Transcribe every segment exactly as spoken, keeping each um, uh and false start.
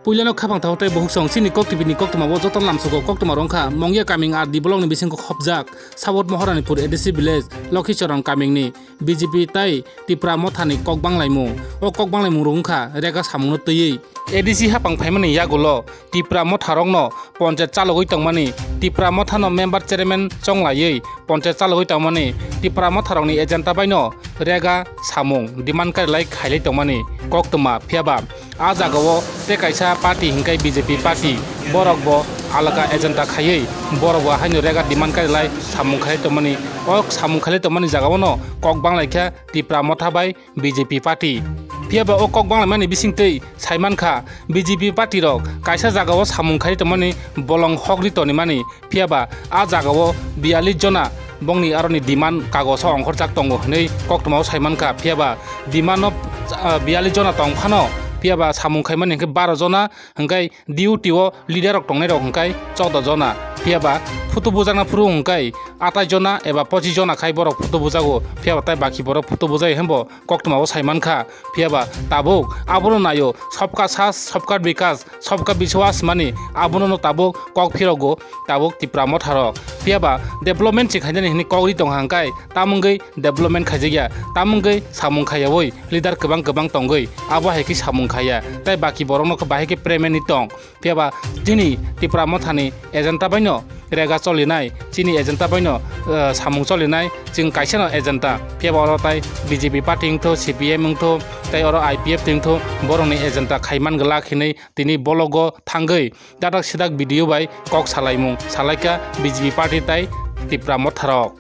Puilano khapang thago tei bukhuk song chini Kok T V ni koktwma o joto lamsugo koktwma rwngkha Mongya kaming R D block ni bisingo khopjak South Moharanipur A D C village Lokhicharan kaming ni B J P tei Tipra Motha ni kok banglaimung. O kok banglaimung rok wngkha rega samung no twiwi A D C hapang phaimani yagulo Tipra Motha rokno ponchayat chalogwi tongmani, Tipra Motha no member chairman chonglaiwi ponchayat chalogwi tongmani, Tipra Motha rokni agenda bai no rega samung demand karilai khailai tongmani koktwma, phiyaba a jagao tei kaisa party hingkai B J P party, borok bo alaka agenda khaiwi borok bo haino rega demand karilai samung khailai tongmani. O samung khailai tongmani jagao no kok banglaikha Tipra Motha bai B J P party. Phiyaba o kok banglaimani bisingtwi saimankha B J P party rok kaisa jagao samung khailai tongmani bolong hokri tonimani. Phiyaba a jagao biyalish jona bongni aroni demand kagoso ongkhorjak tongo hwnwi koktwmao saimankha. Phiyaba demand no, ah, biyalish jona tongphano, phiyaba samung khaimani hwnkhe baro jona, hwnkhe duty o leader rok tongnai rok hwnkhe choudo jona. Phiyaba photo bujakna phuru hwnkhe atai jona eba pochis jona khai borok photo bujago. Phiyaba tai baki borok photo bujai hwnbo koktwmao saimankha. Phiyaba tabuk abono naio, sabka saath, sabka bikas, sabka biswas mani abono no tabuk kok phirogo tabuk Tipra Motha rok. Phiyaba development se khainani hwnwi kok ri tong hangkai, tamungwi development khaijakya, tamungwi samung khaiyawi leader kwbang kwbang tongwi abo hai khe samung khaiya, tei baki borokno khe bahai khe payment ni tong. Phiyaba chini Tipra Mothani agenda baino rega cholinai, chini agenda baino, eh, samung cholinai, chwng kaisano agenda. Phiyaba oro tai B J P party wngtho, C P M wngtho, tei oro I P F T wngtho, borokni agenda khaiman glak hinwi tini bologo thangwi dadak sidak video bai kok salaimung salaikha B J P party tai Tipra Motharok.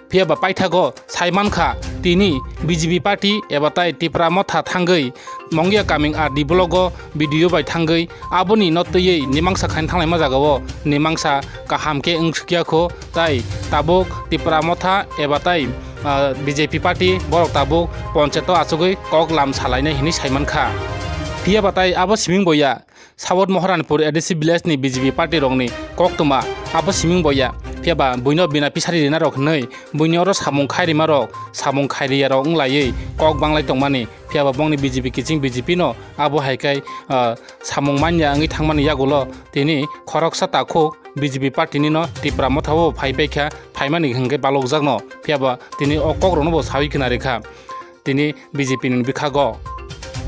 Phiyaba paithago saimankha tini B J P party eba tai Tipra Motha thangwi Mongya kaming R D blogo video bai thangwi aboni no twiwi nimangsa khaina thanglaima jagao nimangsa kaham khe wngsukya kho, tai tabuk Tipra Motha eba tai, ah, B J P party borok tabuk poncheto achugwi kok lam salainai hinwi saimankha. Phiyaba tai abo siming boya, South Moharanpur A D C village ni B J P party rokni koktwma abo siming boya, phiyaba buino bina pisari rina rok hinwi buini oro samung khairima rok, samung khairiya rok wnglaiwi kok banglai tongmani, phiyaba bongni B J P kiching B J P no abo hai khe, ah, samung manya wngwi thangmani yagulo tini khoroksa takhuk B J P party ni no Tipra Motha o phai paikha, phaimani hwnkhe balokjakno, phiyaba tini o kok rokno bo sawi khna rikha. Tini B J P ni bwkhago.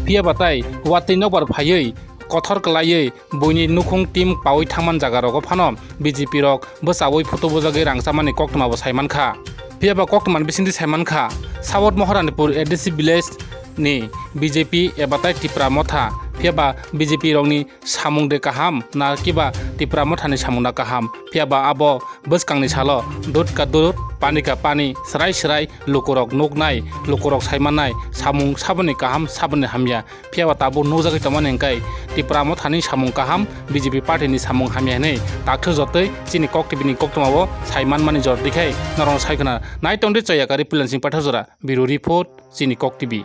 Phiyaba tai watwi nokbar phaiwi kothor kwlaiwi buini nukhung team paui thangman jaga rogo phano B J P rok bwchaui photo bujagwi rangchamani koktwma bo saimankha. Phiyaba koktwmani bisingtwi saimankha South Moharanipur A D C village ni B J P eba tai Tipra Motha, phiyaba B J P rokni samung de kaham na kiba Tipra Mothani samung na kaham, phiyaba abo bwskangni salo dud ka dud, pani ka pani, srai srai lukurok nuknai, lukurok saimannai samung saboni kaham saboni hamya. Phiyaba tabuk nukjagwi tongmani hwnkhe Tipra Mothani samung kaham, B J P party ni samung hamya hinwi takthwk jotoi chini Kok T V ni koktwmao saimanmani jor dikhai norokno saikhwna. Naitongdi Chayakari Puilensing Pathajora, Bureau Report, chini Kok T V.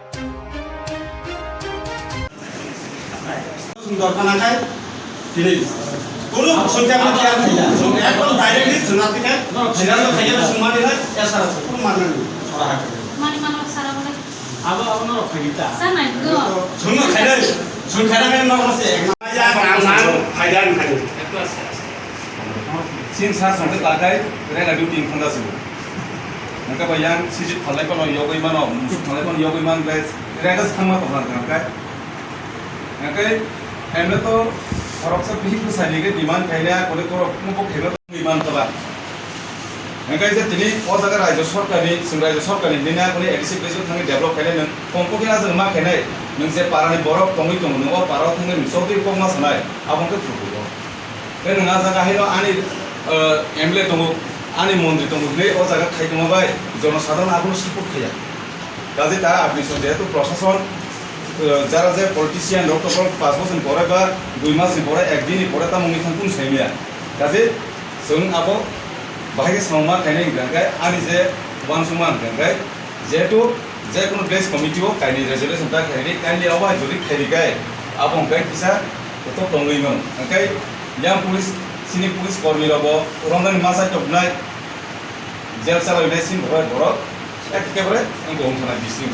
Sundor khana khai, tini. Kono sungkya ma kya thaiya. Sung ekdom directly suna tikai. Sira to thaiya sung mani na, ya sara sung mani na. Sara hai. Mani mano sara mani. Abo abo no khai ta. Sa nai go. Sung no khai dai. Sung khai na no se. Ya nang nang khai dan khai. Sing sa sung ta kai, rega duty khanda su. Nangka ba yang sijit phalai kono yogoi mano, musuk phalai kono yogoi man bai, rega sangma to nang kai. Hingke, emle to khoroksa bihik bwsai ni khe demand khainai, kore khorok mukho khaima tongwi man kha ba. Hingke je tini o jaga Rajya Sarkar ni, chwng Rajya Sarkar ni hinwi nai, kuni A D C village o thangwi develop khainai nwng, kongkho khe ajak ma khainai, nwng je para ni borok tongwi tongo, nwng o para o thangwi nwng chobwi kok ma sanai, abo hingke phuru phuru. Tei nwng ah jaga haino ani, eh, M L A tongo, ani montri tongo hinwi o jaga khai tongma bai jonosadharon abono support khaiya. Kaje tara apni song jehetu prosason, eh, jara je politician rok tongkol panch bosor ni pore ba dui mas ni pore, ek din ni pore tamo wngwi thang kunu sai maya. Kaje chwng abo bahai khe samung ma khainai hwnkha khe ani je uansukma hwnkha khe jehetu je kunu village committee o kainwi resolution ta khairi, kindly abo hai jori khairi khe abo hwnkhe kisa kotor tongwi mano. Hwnkhe yang police, chini police kormi rok bo romnani masa toknai, jail chalainai sin borok, borok ekebare wngkha wngkha na bising.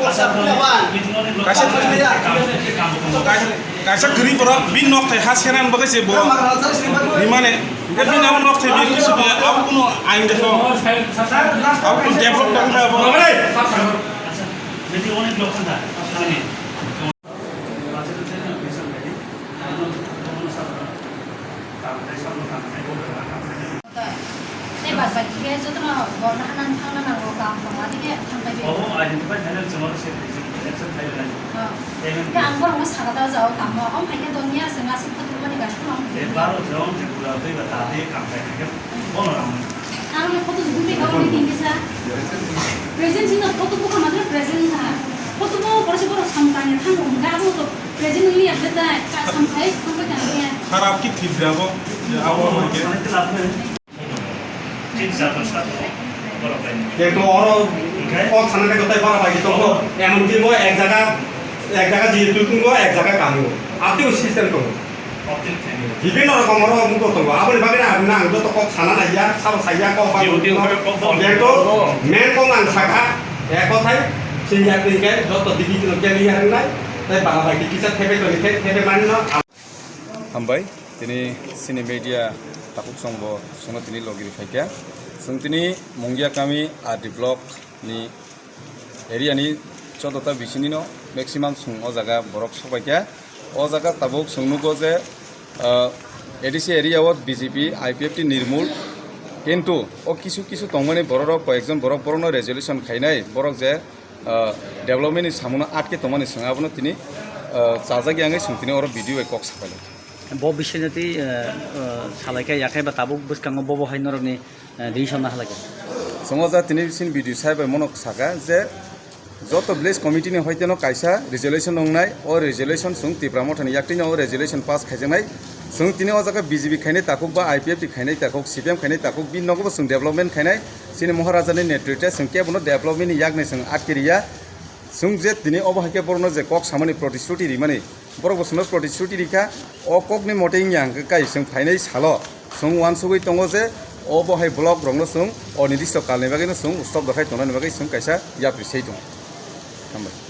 Kaisa, kaisa kwrwi borok bini nok thai ha senan bagwi se bo rimane. Hwnkhe bini abo nok thai biya kisu biya abo kuno ain de kho. Abo kuno develop tang kha abo. Tei bad bai khe jotono borno hanan thangna nango, kam tongma dike thangbai bai. Obo identify khainai chwngno se election phaibai nai. Oh. Tei hwnkhe ang borokno sakha da jao tamo, om hai khe doniya se ngasuk phatukmani gasikno ang. Tei baro jong je bura tei ba ta tei kam khai khe bono rang. Ang no photo gumbi ka uni tingkisa. Present sino photo buka matro present ha. Photo bo borok se borok samkang thang um ga bo to present uni ya betai ka samkhai thang ba ka ya. Kharap ki thibra bo, abo hwnkhe. Ekto oro kok sana de kotai bara bai tongo. Emon ki mo ek jaga, ek jaga ji tu tongo, ek jaga kamu. Abdi o system tongo. Bibinno rokom oro mugo tongo. Aboni bagwi na ang joto kok sana naiya, sabo saiya kok ba. Ekto main kok ang saka, ek kothai, sing ya tingke, joto digi kilo kya liya hangnai. Tai bara bai kisa thebe to ni thebe manno. Hambai, tini sini media takhuk songbo chwngno tini logi rwphaikha. Chwng tini Mungia kami R D block ni area ni choddo ta bisini no maximum chwng o jaga borok sokpaikha. O jaga tabuk chwng nugo je, ah, A D C area o B J P I P F T nirmul, kintu o kisu kisu tongmani borok rok koyekjon borok borokno resolution khainai borok je ah, development ni samungo atke tongmani swng abono tini, ah, chajak yangwi swng tini oro video bai kok sapai lai. Bo bisingtwi, ah, ah, salaikha yakhai ba tabuk bwskango bobo hai norokni, ah, decision na halakha. Chwng o ja tini sini video sai bai mono saka je joto village committee ni hoiteno kaisa resolution wngnai, o resolution chwng Tipra Mothani yaktwino o resolution pass khaijaknai. Chwng tini o jaga B J P khainai takhuk ba I P F T khainai takhuk, C P M khainai takhuk, bini nogo bo chwng development khainai. Chini Maharaja ni netritwe chwng kebono development ni yakni chwng atkiriya. Chwng je tini obo hai khe borokno je kok samani protisthuti rimani, borok bo chwngno protisthuti rikha. O kokni mote wngya hwnkhe kai chwng phainai salo chwng uansugwi tongo je obo hai block rokno chwng onidisto kalni bagwino chwng stop rwkhai tongnani bagwi chwng kaisa yapri sei tongo. Hambai.